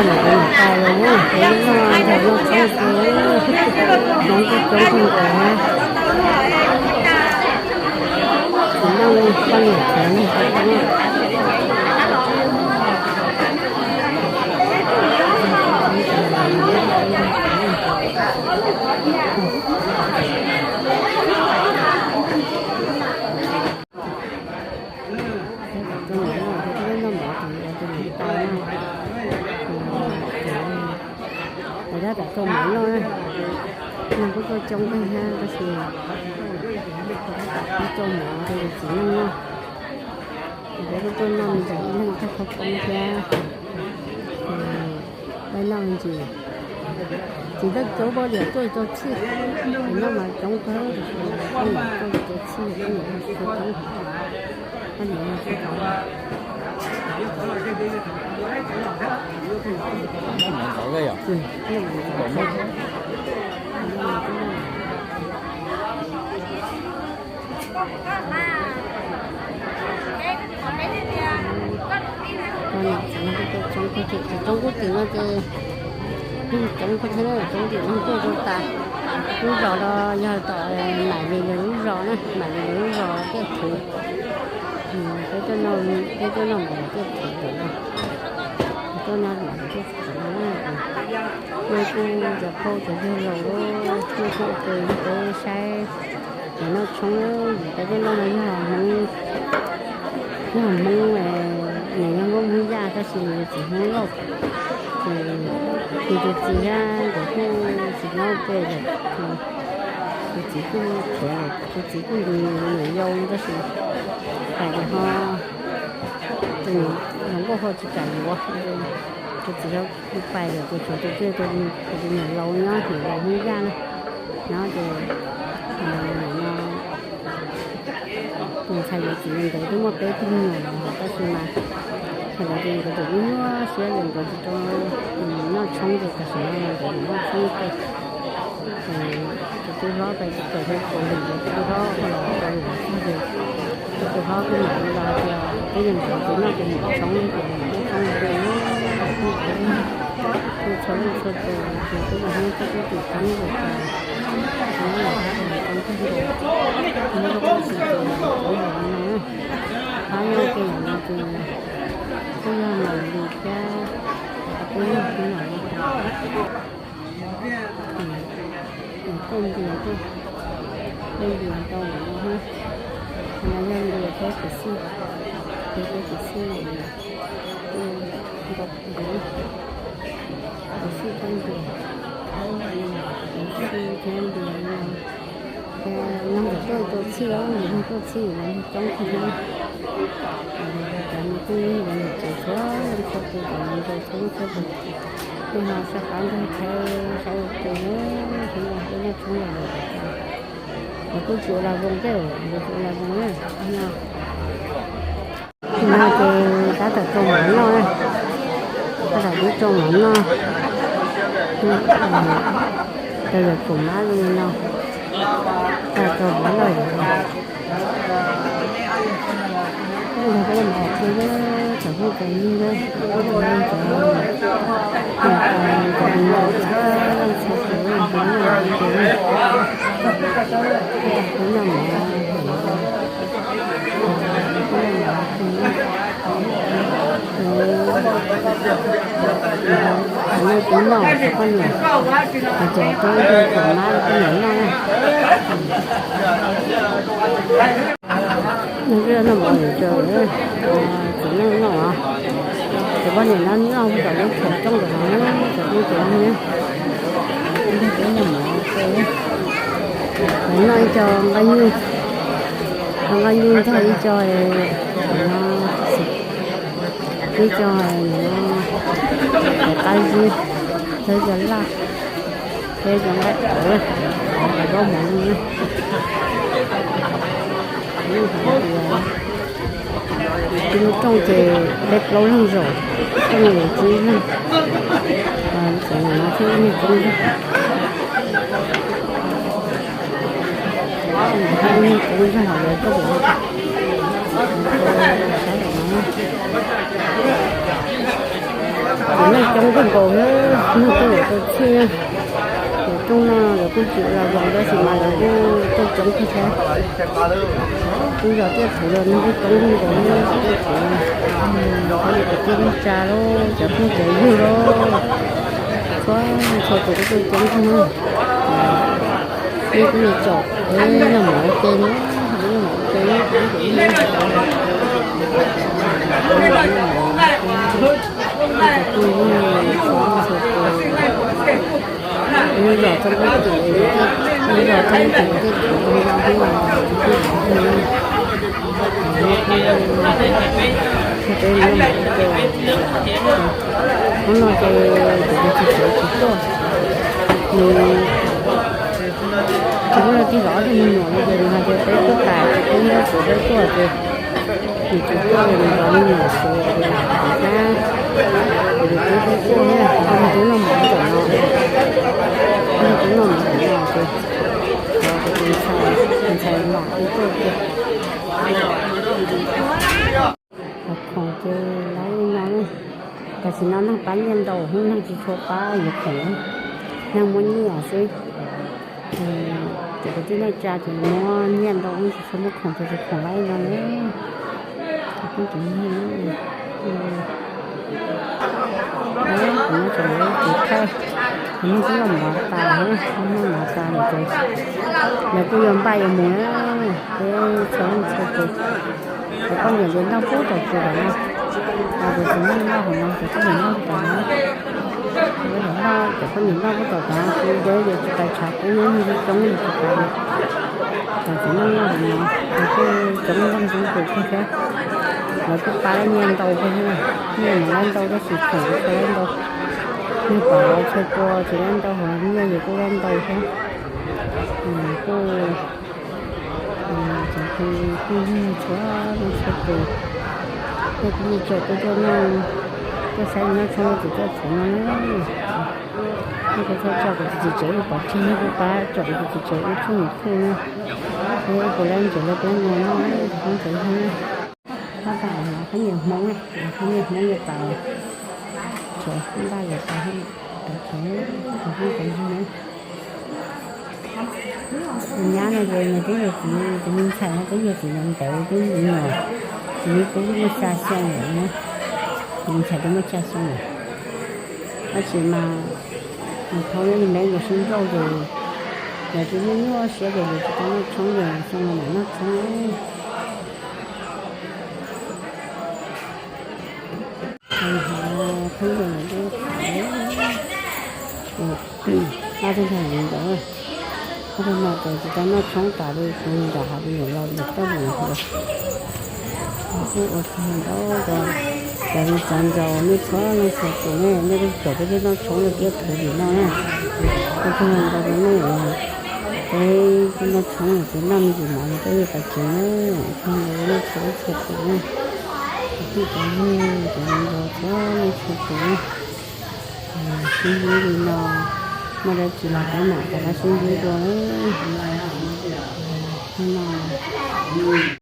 Niam tais los na, ces noj nrog noj tshoob ces hmoov kuj coob kawg nkaus na. Tsis noj li poj niam tsev neeg tau tau. Tab tom tuaj mov noj, tab tom tuaj noj mov ces yuav tus niam tais no, ces tab tom tuaj mov noj na. Neeg kuj tuaj coob kawg thiab tab sis tab tom tuaj mov rau yus txiv neej noj. Ces peb kuj tuaj noj me ntsis ib leeg tag qhov poob thiab. Peb noj me ntsis, tsis tau coob poj niam tuaj tau txhij, ces noj mas coob kawg tiam sis poj niam tuaj tau txhij, poj niam noj siab coob, poj niam noj siab coob. Cov niam txiv no kuj tuaj coob kawg thiab, tsis coob kub tim no ces yeej coob kawg thiab na, coob tim no tuaj rau tas. Lub zos no yog tom Maim Lis lawv lub zos na, Maim Lis lawv lub zos Tiaj Thuv. Peb tuaj noj, peb tuaj noj ntawm Tiaj Thuv ntawm no, tuaj noj ntawm Tiaj Thuv ntawm no na. Nej kuj cov phauj cov yawg laus, nej kuj ua ke peb saib cov noj tshoob, peb tuaj noj no yog Hmoob, yog Hmoob, nws yog nkauj Hmoob Yaj tab sis nws yog txiv Hmoob Lauj. Ces nws tus txiv thiab nkawd kuj tsis nyob ua ke lawm, tus txiv kuj khiav lawm, tus txiv kuj nws niam yau tab sis hais tias ho tus niam hluas nkauj ho tsis kam yuav, tus txiv ho pais lawm ces tshuav tus, tus niam laus nyob, niam laus Hmoob Yaj na, nyob ces no tus ntxhais yuav txiv nkawd twb muaj peb tug me nyuam lawm tab sis mas thaum ntawd ces nkawd tseem nyuaj siab ces nkawd tsis tau noj tshoob ces tam sim no nkawd noj tshoob ua ke. Ces tus tub hlob pais tsis tawm rau kuv, tus tub hlob ho los rau lwm txog ces tus tub hlob kuj mam li los hais tias peb niag ntxhais ces noj ces mus tshoob ces noj tshoob ua ke, kuj txhua leej txhua tus ces kuj los hnub txoj kub tsis teeb ces nyob los tau tau kawg nkaus, hnub txoj kub tsis tau tau nkaus li no. Qhov nyob ua ke ntawm no ces kuj yog Maim Lis thiab, kuj yog Maim Lis. Tuaj ntias tuaj, tuaj ntias tau lawm no thiab. No yog ntias thiab kwv xij, ntias thiab kwv xij, ntias, ntias kwv xij tuaj ntias, kwv xij thiab ntias no. Nyob ntawm tuaj tau txhij, ntias tuaj txhij mas coob kawg thiab. Cov no kuj yog cov niam tsev txhua leej txhua tus, cov niam tsev txhua leej txhua tus, nej ho sawv qab nrog saib, saib ua ke, saib nrog peb noj tshoob los lawm. Lawv kuj tsis ua las voos thiab, lawv tsis ua las voos na. No ces tab tom rau mov noj na, tab tom pib rau mov noj. Rau yawg Kaum Mab li no, tab tom rau mov noj. Nrog peb mov ua ke, cov phooj cov ywg, cov niam cov txiv, cov leej txhua tus, peb noj mov, peb noj mov, nej twb noj tau poj niam, ces rau yawg Kaum Mab poj niam noj na. Nws twb noj mov lawm ces txiv neej noj os. Ces poj niam no noj kom lub thaum coob ntawm no, thaum coob ntawm no, nrog peb noj mov ua ke. Noj ib co nqaij nyuj, nqaij nyuj ntog ib co, ib co, cov qab zib, ntog ib co laj, thiab ib co nqaij qawv, qawv zaub mov. Ib lub rooj ces peb plaub leeg zaum, rooj no yuav tsib leeg, ces no thiaj li coob zog. Thiaj li coob zog los lawv tuaj pem no, saib pem no. Ces neeg coob kawg nkaus thiab, neeg tuaj yuav tau txhij. Ces rooj no lawv kuj tsis ua los zoo tab sis mas lawv kuj tuaj coob kawg thiab. Lub zos Tiaj Khuv los neeg kuj coob kawg nkaus thiab, Tiaj Khuv, qhov yus kwv tij neej tsa lauj, cov phooj cov ywg lauj, txhua txhua tus kuj tuaj coob kawg na. Ib kuj yog caum noj mov ua ke na, noj mov ua ke na, kuj yog txhua txhua tus, lub zos Thoob Kub Tus, lub zos Thoob Kub Tus Tiaj Khuv zoo no thiab. Hnub no ces kuv tus txiv tsev tsis tuaj, nws tsis muaj leej twg zov ob tug me nyuam no ces nws hais tias peb tuaj tas ces peb nyob kuv peb tuaj ces nws tsis tuaj ces nws zov me nyuam ces kuv thiab kuv tus tub peb tuaj thiab, nws twb noj mov ntawm no, nws twb noj mov ntawm no ces kuv tus ntxhais, tus ntxhais los peb tuaj ces los khoom ces lawv li no, tam sim no neeg pab nyiaj ntau, neeg tsis tshua pab yuav khoom, neeg muab nyiaj xwb. Ces kwv tij neej tsa ces muab nyiaj ntau, tsis tshua muab khoom ces khoom lawv li no. Kuv muab tso lawv tus thaij, kuv muab tib loj mov tas, muab mov tas lawm ces lawv kuj yuav npaj yuav mus na, peb txhua leej txhua tus. Cov poj niam ces noj pub tom tsev lawm no, cov txiv neej noj hauv no, cov poj niam noj pub tom no, cov poj niam noj pub tom no, kuv yog ib yam tsis pais tshav kub, nyob neeg coob li tsis pais li. Cov txiv neej noj hauv no, ces kuj coob leej coob tus kawg thiab. Lawv kuj pab nyiaj ntau kawg thiab, nyiaj mas lawv ntau tab sis khoom tsis lawv ntau. Nws pom lawv txhua tus tsis lawv ntau hos nyiaj ces kuj lawv ntau thiab. Kuj cov kwv tij neej tsa txhua leej txhua tus, nej kuj yeej tso kuv tuaj noj, tuaj saib noj tshoob rau tus Tiaj Khuv no na. Nej kuj txhob tso kuv tus txiv tsev wb pov tseg, nej kuj pab tso kuv tus txiv tsev wb tsheej nws khwj na. Peb kuj lab ntsev rau peb no noj tus koob ntawd thiab. Tab tom los peb niam Hmoob, los peb niam Hmoob yuav tawm tsev, npaj yuav tawm tsev, tus koob ntawd thiab. Tus nyab no ces nws twb yog txiv, tus me ntxhais no twb yog txiv ntev ntev twb ntxim nyuam, txiv me tub twb muaj xya xyoo lawm na, tus me ntxhais twb muaj xya xyoo lawm. Tab sis mas nws thaum nws me nkaus sib nrauj ces lawv twb nyuaj nyuaj siab ces lawv tsis tau noj tshoob ces xyoo no mam noj tshoob. Hov pheej yog lawv lub, ob tug ntawd, ob tug no ces tsis tau noj tshoob tas li, kuv nram hav li los nram toj mus hauv. Kuj ua tsaug ntau rau cov me tsav ntxaus nej txhua leej txhua tus ne, nej kuj caum peb thiab noj tshoob rau Tiaj Khuv tim no na. Ua tsaug ntau rau nej uas peb kuj noj tshoob ces noj me ntsis mov no peb yuav pais tsev na. Ua tsaug ntau rau nej txhua leej txhua tus na. Cov phooj cov ywg, cov me ntxhais txhua leej txhua tus, sib ntsib li no, muaj dab tsi los peb mam rov qab sib ntsib dua. Hnub no